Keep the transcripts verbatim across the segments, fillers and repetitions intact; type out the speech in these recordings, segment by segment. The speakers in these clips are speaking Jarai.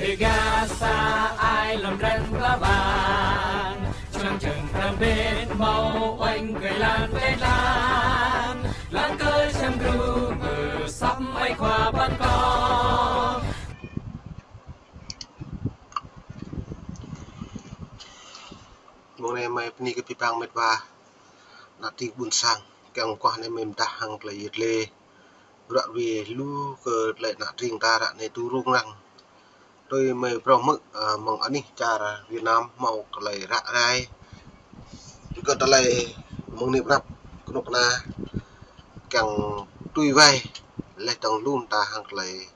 Gah sa ai lŏm ren pla ƀang, čơlăng čơng pram ƀĕt hmâo uănh kơi lan ƀĕ lan, lăng kơ čăm gru mơ săp mai khua ƀăn kơ. Mông anai mơi bơni kơ abih bang met wa ană tring ƀôn sang, kiăng kơ anai mơi pơdah hăng tơlơi yet lê. Ră ruai lu kơ tơlơi ană tring ta ră anai tŭ rŭng răng. Tui mơi phrâo hmư̆, ơ, mơ̆ng anih čar Việt Nam hmâo tơlơi ră ruai. Kơ tơlơi mơ̆ng anai pơrăp kơnuk kơna kiăng tui wai laih dơ̆ng lŏm ta hăng tơlơi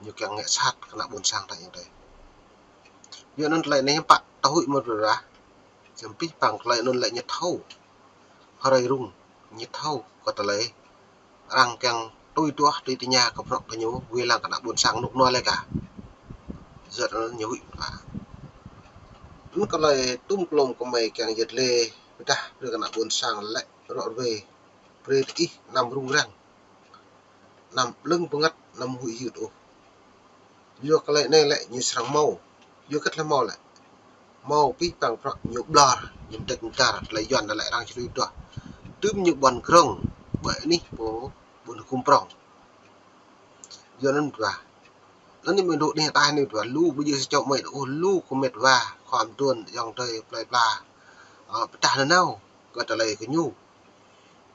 ñu kiăng ngă sat kơ ană ƀôn sang ta ayŏng adơi. Yua anŭn tơlơi anai hiư̆m pă ta huĭ mơ̆ ƀu ră. Samơ̆ abih bang tơlơi anŭn lĕ ñu thâo. Hrơi rŭng ñu thâo kơ tơlơi arăng kiăng tui duah tui tơña kơ bruă kơ ñu, wai lăng kơ ană ƀôn sang rơnŭk rơnua laih kah. Yua anŭn ñu huĭ mơ̆n. Anŭn kơ tơlơi tŭm klôm kơ mơi kiăng yet lê pơdah brơi kơ ană ƀôn sang lĕ ră ruai. Brơi tơ ih anăm rŭng răng, anăm ƀlơ̆ng bơngăt, anăm huĭ hyưt ôh. Yua kơ tơlơi anai lĕ ñu srăng hmâo. Yua kơ tơlơi hmâo lĕ hmâo abih bang bruă ñu ƀlŏr, ñu mơdĕč mơdar, tơlơi Yuan anŭn lĕ arăng či tui duah. Tŭm ñu ƀuăn krong ƀơi anih pô ƀuăn hơkŭm prŏng. Yua anŭn ƀuh. Anŭn anai mơi dŏ anih ataih anai ƀuh. Lu ƀu djơ̆ sa čô mơi ôh, lu kơ met wa, khua mơtuan, ayŏng adơi plơi pla. Ơ, pơdah nanao kơ tơlơi kơ ñu.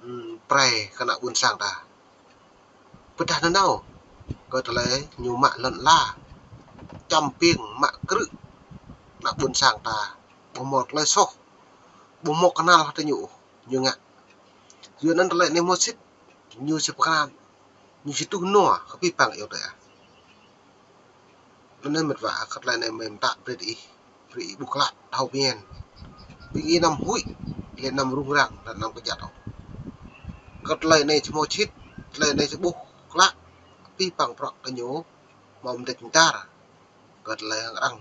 Ưm, prai kơ ană ƀôn sang ta. Pơdah nanao kơ tơlơi ñu mă lŏn ala, čăm ƀing mă krư̆ ană ƀôn sang ta. Ƀu hmâo tơlơi soh, ƀu hmâo kơnăl hơtai ñu, ñu ngă. Yua anŭn tơlơi anai hmâo sĭt, ñu či pơkra, ñu či tuh nua kơ abih bang ayŏng adơi ah. Anŭn met wa, kơ tơlơi anai mơi mơtă brơi tơ ih, brơi ih ƀuh klă thâo pơmĭn. Ƀing ih anăm huĭ, lĕ anăm rŭng răng, lĕ anăm kơjăt ôh. Kơ tơlơi anai či hmâo sĭt, tơlơi anai či ƀuh klă, abih bang bruă kơ ñu hmâo mơdĕč mơdar kơ tơlơi hăng arăng.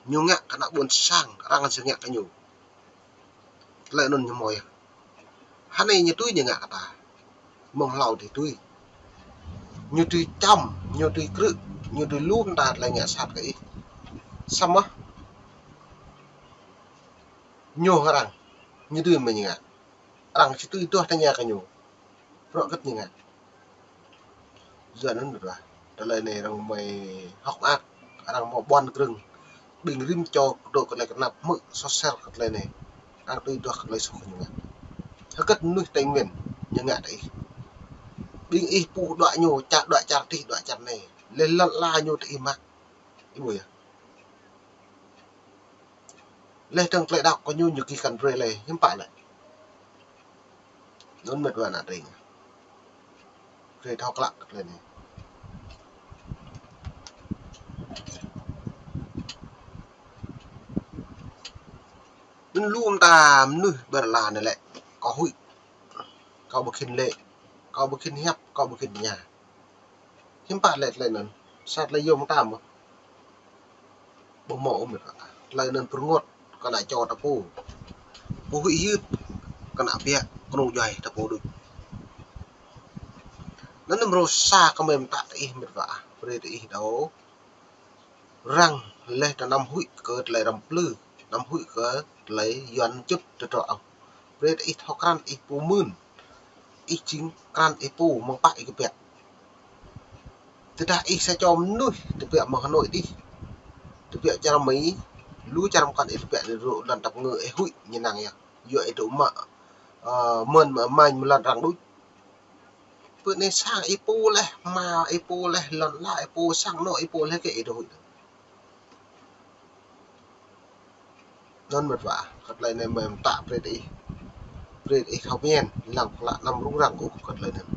Ñu ngă kơ ană ƀôn sang, arăng či ngă kơ ñu. Tơlơi anŭn ñu hmâo yơh. Hơnai ñu tui ñu ngă kơ ta. Mơ̆ng hlâo adih tui. Ñu tui čăm, ñu tui krư̆, ñu tui lŏm ta tơlơi ngă sat kơ ih. Samơ̆ ñu arăng, ñu tui mơi ñu ngă. Arăng či tui duah tơña kơ ñu. Bruă hơgĕt ñu ngă. Yua anŭn ƀuh. Tơlơi anai arăng mơi hŏk mơak, arăng hmâo ƀuăn krong. Ƀing rĭm čô dŏ kơ tơlơi kơnăp hmư̆ soh sel kơ tơlơi anai. Arăng tui duah kơ tơlơi soh kơ ñu ngă. Hơgĕt mơnuih Tây Nguyên ñu ngă tơ ih. Ƀing ih pŭ đuaĭ ñu, čar đuaĭ čar adih, đuaĭ čar anai. Lĕ lŏn ala ñu tơ ih mă. Ih ƀuh yơh. Lĕ dơ̆ng tơlơi đaŏ kơ ñu, ñu gih kăn brơi lĕ, hiư̆m pă lĕ. Anŭn met wa ană tring. Brơi thâo klă kơ tơlơi anai. Anŭn lŏm ta mơnuih ƀơi lŏn ala anai lĕ, kâo huĭ, kâo ƀu khĭn lĕ, kâo ƀu khĭn hiăp, kâo ƀu khĭn tơña. Hiư̆m pă lĕ tơlơi anŭn. Sa tơlơi yôm ta mơ̆. Ƀu hmâo ôh met wa. Tơlơi anŭn pơrơngot kơ ană čô ta pô. Pô huĭ hyưt kơ ană ƀiă kơnung djuai ta pô đôč. Anŭn mrô sa kơ mơi mơtă tơ ih met wa. Brơi tơ ih đaŏ. Arăng lĕ ta anăm huĭ kơ tơlơi răm plư, anăm huĭ kơ tơlơi Yuan čŭt tơdruă ôh. Brơi tơ ih thâo krăn ih pô mưn. Ih jing krăn ih pô mơ̆ng pă ih kơbiă. Tơdah ih sa čô mơnuih tơbiă mơ̆ng Hà Nội adih, tơbiă čar Mi, lu čar mơkăn ih tơbiă anai rŏ lŏn tap ngơ ih huĭ ñu năng yơh. Yua ih dŏ mă, ơ, mơ̆n mă mañ mơ̆ lŏn arăng đôč. Pơ anai sang ih pô lĕ, hmua ih pô lĕ, lŏn ala ih pô, sang anŏ ih pô lĕ kơ ih dŏ huĭ. Anŭn met wa, kơ tơlơi anai mơi mơtă brơi tơ ih. Brơi tơ ih thâo pơmĭn, lăng pơklă anăm rŭng răng ôh kơ tơlơi anŭn.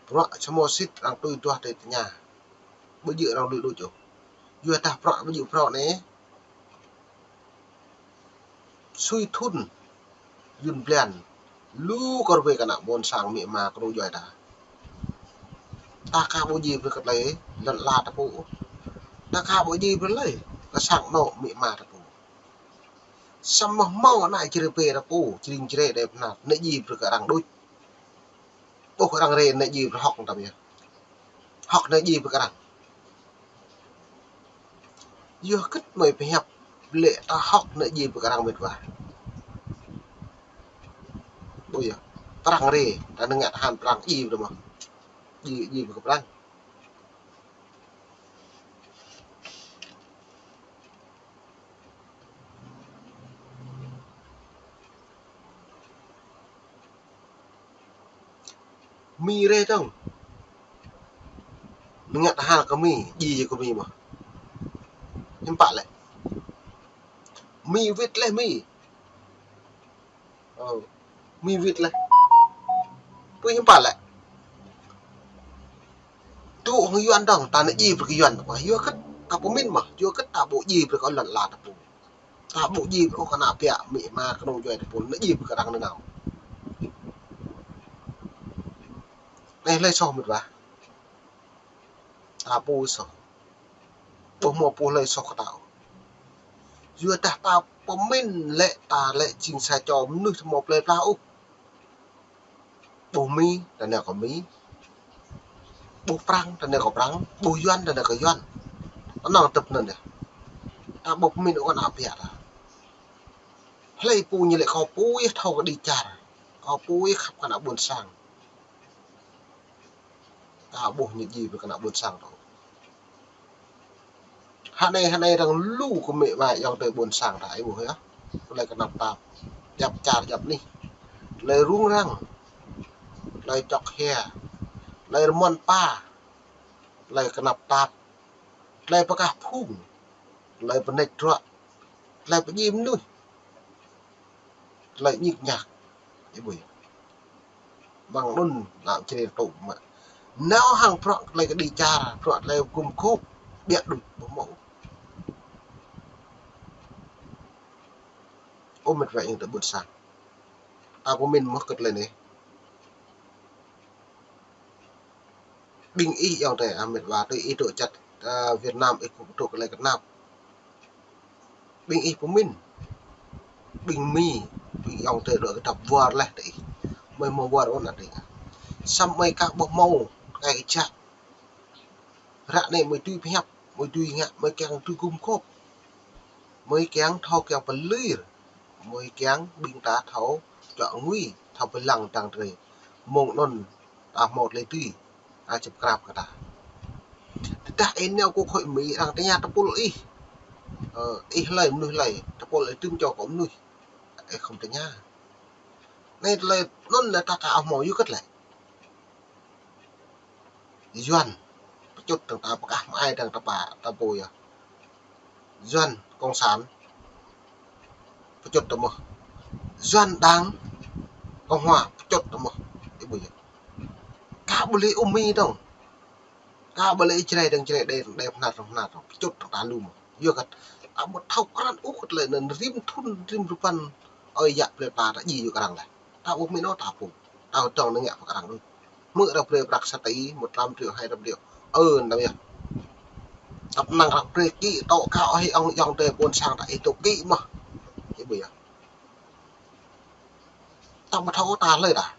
Bruă či hmâo sĭt arăng tui duah tơlơi tơña. Ƀu djơ̆ arăng lui đôč ôh. Yua dah bruă ƀu djơ̆ bruă anai. Sui thŭn, yŭn blan, lu kơ rơwĕ kơ ană ƀôn sang amĭ ama kơnung djuai ta. Ta aka ƀu djai brơi kơ tơlơi lŏn ala ta pô. Ta aka ƀu djai brơi lơi kơ sang anŏ amĭ ama ta pô. Samơ̆ hmâo ană čơrê pê ta pô, čơring čơrê đe pơnat, anai djai brơi kơ arăng đôč. Ƀuh arăng rai anai djai brơi hŏk tăm yơh. Hŏk anai djai brơi kơ arăng. Yua hơget mơi pơhiăp lĕ ta hŏk anai djai brơi kơ arăng mĕt wa. Ƀu yơh. Prăng rê, ta nao ngă tơhan prăng djai brơi mơ̆. Djai, djai brơi kơ prăng. Mi rê dơ̆ng. Nao ngă tơhan kơ mi, djai kơ mi mơ̆. Hiư̆m pă lĕ. Mi wĭt leh mi. Ơ, mi wĭt leh. Pui hiư̆m pă lĕ. Tŭ hăng Yuan dơ̆ng, ta nao djai brơi kơ Yuan. Yua hơget, ta pơmĭn mơ̆, yua hơget ta ƀu djai brơi kơ lŏn ala ta pô. Ta ƀu djai brơi kơ ană ƀă, amĭ ama, kơnung djuai ta pô, nao djai brơi kơ arăng nanao. Anai hlơi soh mĕt wa. Ta pô soh. Ƀu hmâo pô hlơi soh kơ ta ôh. Yua dah ta pơmĭn lĕ ta lĕ jing sa čô mơnuih ƀu hmâo plơi pla ôh. Ƀu mi, ta nao kơ mi. Ƀu prăng, ta nao kơ prăng. Ƀu Yuan, ta nao kơ Yuan. Anŭn tơ̆p anŭn yơh. Ta ƀu pơmĭn ôh ană ƀă ta. Hlơi pô ñu lĕ kâo pô yơh thâo kơ đĭ čar. Kâo pô yơh khăp kơ ană ƀôn sang. Ta ƀuh ñu djai brơi kơ ană ƀôn sang ta. Hơnai, hơnai arăng lu kơ amĭ ama ayŏng adơi ƀôn sang ta ih ƀuh yơh. Tơlơi kơnăp tap. Djăp čar djăp anih. Tơlơi rŭng răng. Tơlơi čŏk hia. Tơlơi rơmon pa. Tơlơi kơnăp tap. Tơlơi pơkah phung. Tơlơi pơneč truă. Tơlơi pơdjai mơnuih. Tơlơi ñik ñak. Ih ƀuh yơh. Mơ̆ng anŭn lăp črê tŭ mă. Nao hăng bruă tơlơi kơ đĭ čar, bruă tơlơi gum gôp. Ƀiă đôč ƀu hmâo. Ơ mĕt wa ayŏng adơi ƀôn sang. Ta pơmĭn mơ̆ kơ tơlơi anai. Ƀing ih ayŏng adơi, a, mĕt wa, tui ih dŏ čăt, a, Việt Nam ih kơ dŏ kơ tơlơi kơnăp. Ƀing ih pơmĭn. Ƀing mi, ƀing ayŏng adơi dŏ kơ dăp wơr leh tơ ih. Mơi hmâo wơr ôh ană tring. Samơ̆ mơi kah ƀu hmâo, kah ih čăk. Ră anai mơi tui pơhiăp, mơi tui ngă, mơi kiăng tui gum gôp. Mơi kiăng thâo kiăng pơlir. Mơi kiăng ƀing ta thâo čŏk ngui, thâo pơlăng dăng drơi. Mơ̆ng anŭn ta hmâo tơlơi tui, ta čơp krap kơ ta. Tơdah ih nao kơ khối mi arăng tơña tơpul ih. Ơ, ih hlơi mơnuih hlơi, tơpul ih tŭm čô kơ mơnuih. Ih khŏm tơña. Anai tơlơi anŭn lĕ ta ka hmâo yua hơget lĕ. Yuan pơčŭt dơ̆ng ta pơkah mă ai dơ̆ng ta pă ta pô yơh. Yuan cộng sản pơčŭt ta mơ̆. Yuan đảng cộng hòa pơčŭt ta mơ̆. Ih ƀuh yơh. Ka ƀu lĕ ôh mi dơ̆ng. Ka ƀu lĕ Jrai dơ̆ng Jrai, Đê dơ̆ng Đê, Bahnar dơ̆ng Bahnar dơ̆ng. Pơčŭt dơ̆ng ta lu mơ̆. Yua hơget ta ƀu thâo krăn ôh kơ tơlơi anŭn rĭm thŭn rĭm rơpăn ơi yă plơi pla ta djai yua kơ arăng leh. Ta ƀu pơmĭn ôh ta pô. Ta ƀu dŏng nao ngă pơ kơ arăng đôč. Hmư̆ arăng brơi prăk sa tỉ, một trăm triệu, hai trăm triệu. Ơ, anŭn yơh. Tăp năng arăng brơi kĭ, tŏ kơ ih ayŏng, ayŏng adơi ƀôn sang ta ih tŏ kĭ mơ̆. Ih ƀuh yơh. Ta ƀu thâo ta hlơi ta.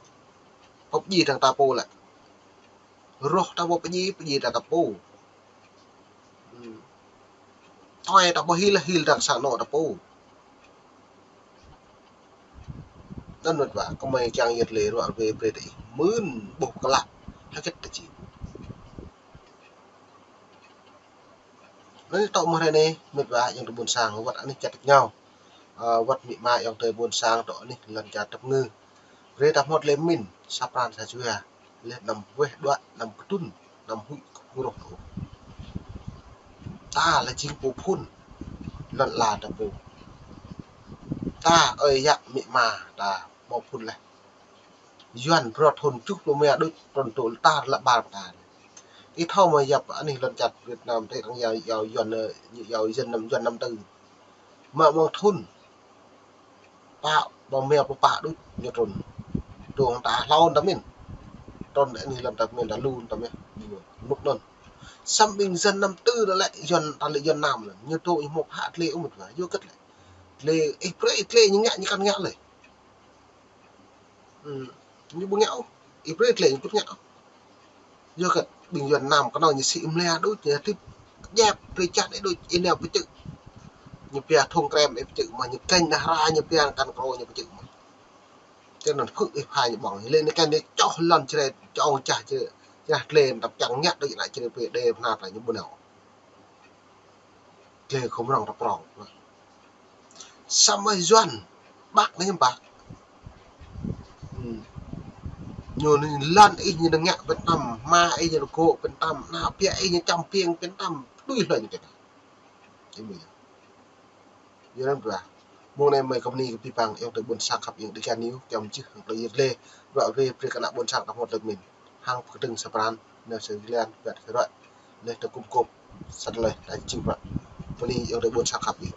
Pơdjai dơ̆ng ta pô lĕ. Roh ta ƀu pơdjai, pơdjai dơ̆ng ta pô. Hmm. Tơlơi ta ƀu hil, hil dơ̆ng sang anŏ ta pô. Anŭn mĕt wa, kơ mơi kiăng yơh tơlơi ruă rơwe brơi tơ ih. Mơ̆n ƀuh klă. Hơget ta či. Anŭn tŏ mơ̆ hrơi anai, mĕt wa ayŏng adơi ƀôn sang, wơ̆t anih čar tơ̆ ngao. Ơ, wơ̆t amĭ ama ayŏng adơi ƀôn sang, tŏ anih lŏn čar tơ̆ ngư. Brơi ta hmâo tơlơi pơmĭn, sa pran sa jua. Leh anăm weh đuaĭ, anăm kơdŭn, anăm huĭ kơ pơrôh ta ôh. Ta lĕ jing pô phŭn lŏn ala ta pô. Ta ơi yă amĭ ama ta hmâo phŭn leh. Yuan bruă thŭn tơjuh pluh rơma đôč trŭn tơl ta lăp ƀar ta. Ih thâo mơ̆ yap anih lŏn čar Việt Nam tơ arăng yua, yua Yuan, ơ, yua Yuan năm, Yuan năm tư. Mă mơ̆ng thŭn pă, ƀơ̆ng rơma pluh pă đôč ñu trŭn. Dơ̆ng ta hlâo ta min. Trŭn anih lŏn ta min ta lu ta min. Mŭk anŭn. Samơ̆ ƀing Yuan năm tư anŭn lĕ Yuan ta lĕ Yuan năm lĕ. Ñu dŏ ñu hmâo phă tơlơi ôh mĕt wa. Yua hơget lĕ. Tơlơi, ih brơi tơlơi ñu ngă ñu kăn ngă lĕ. Hmm. Ñu ƀu ngă ôh. Ih brơi tơlơi ñu ƀu ngă ôh. Yua hơget. Ƀing Yuan Nam kơnơ̆ng ñu sĭ mlĕ đôč, ñu tip djep, brơi čăt đôč, ih nao pơčư̆. Ñu pia thung krem ih pơčư̆ mơ̆n, ñu kĕnh đah ra ñu pia kăn krô ñu pơčư̆ mơ̆n. Tơ anŭn phư̆ ih phai ñu ƀơ̆ng. Lĕ anai kĕnh ñu čoh lŏn črê, čoh čah črê, čah tlê tăp čang ñăk đôč ană črê pê đê pơnat ñu ƀu nao. Tlê khŏm rŏng tơ prŏng. Samơ̆ Yuan, ƀă anai ñu ƀă. Hm. Ñu anai lŏn ih ñu ngă pơtăm, hma ih ñu rơgŏ pơtăm, ană ƀiă ih ñu čăm piêng pơtăm, tui hlơi ñu kĕ. Ih ƀuh yơh. Yua anŭn ƀă. Mông anai mơi kơmni kơ abih bang ayŏng adơi ƀuôn sang khăp ing Dega News, kiăng mơčih hăng tơlơi yơr lĕ, ruă brơi brơi kơ ană ƀuôn sang ta hmâo tơlơi pơmĭn. Hăng pơkơdơ̆ng sa pran, nao sa glan, ƀiă sa ruă. Leh ta kum kôp, sa tơlơi, ta jing ƀă. Bơni ayŏng adơi ƀuôn sang khăp ing.